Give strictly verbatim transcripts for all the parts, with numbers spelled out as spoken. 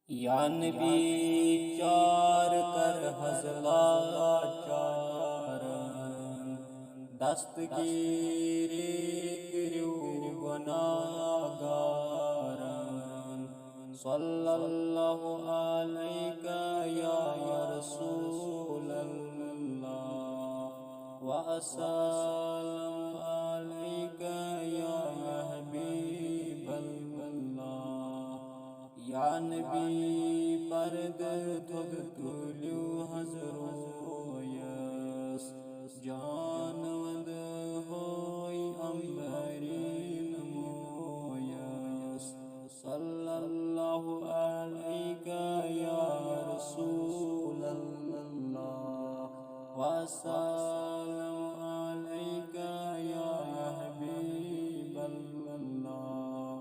یا نبی، چار کر حض لاچارن، دستگیری کریو گناہگارن۔ صلی اللہ علیک یا رسول اللہ، و السلام علیک یا حبیب اللہ۔ یا نبی، پردٕ تھوٚد تُلیو حض رویس، جان وند ہوئی امبرین مویس۔ صلی اللہ علیک یا رسول اللہ، و السلام علیک یا حبیب اللہ۔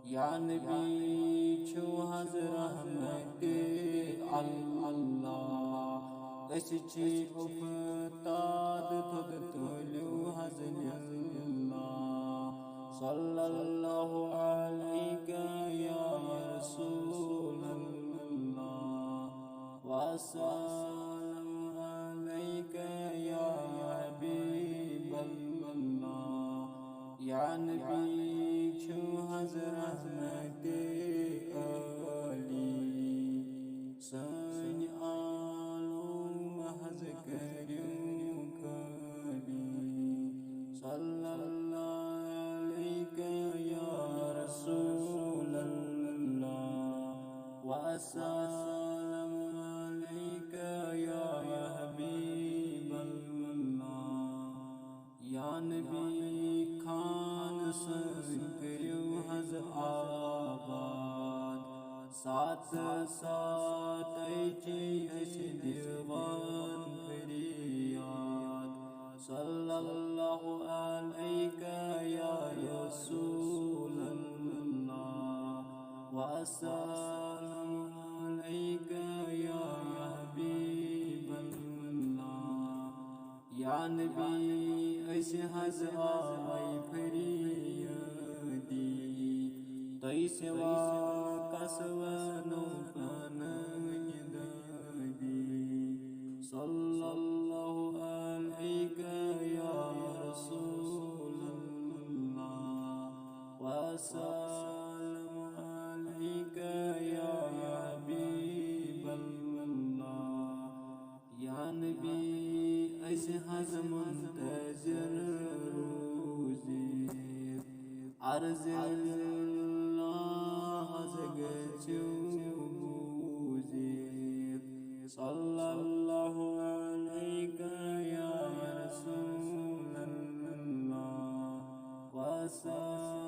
یا نبی، چھو حض رحمت اللہ، أسۍ چھِ افتاد تھوٚد تُلیو حض للہ۔ صلی اللہ علیک یا رسول اللہ، و السلام علیک یا حبیب اللہ۔ یا نبی، چھو حض رحمت عالی، سٲنۍ عالم حض کریو خٲلی۔ صلی اللہ علیک یا رسول اللہ، و السلام علیک یا حبیب اللہ۔ یا نبی، خان سٲنۍ کریو حض آباد، ساتھ ساتھ چھِ أسۍ دِوان فریاد۔ صلی اللہ علیک یا رسول اللہ، و السلام علیک یا حبیب اللہ۔ یا نبی، أسۍ حض آے فریادی، تۄہہِ سوا کس ونو پنٕنۍ دادی۔ صلی اللہ علیک یا رسول اللہ، و السلام علیک یا حبیب اللہ۔ یا نبی، أسۍ حض منتظر روزِتھ، عرض للہ حض گژھِو بوٗزِتھ۔ صلی اللہ علیک یا رسول اللہ، و السلام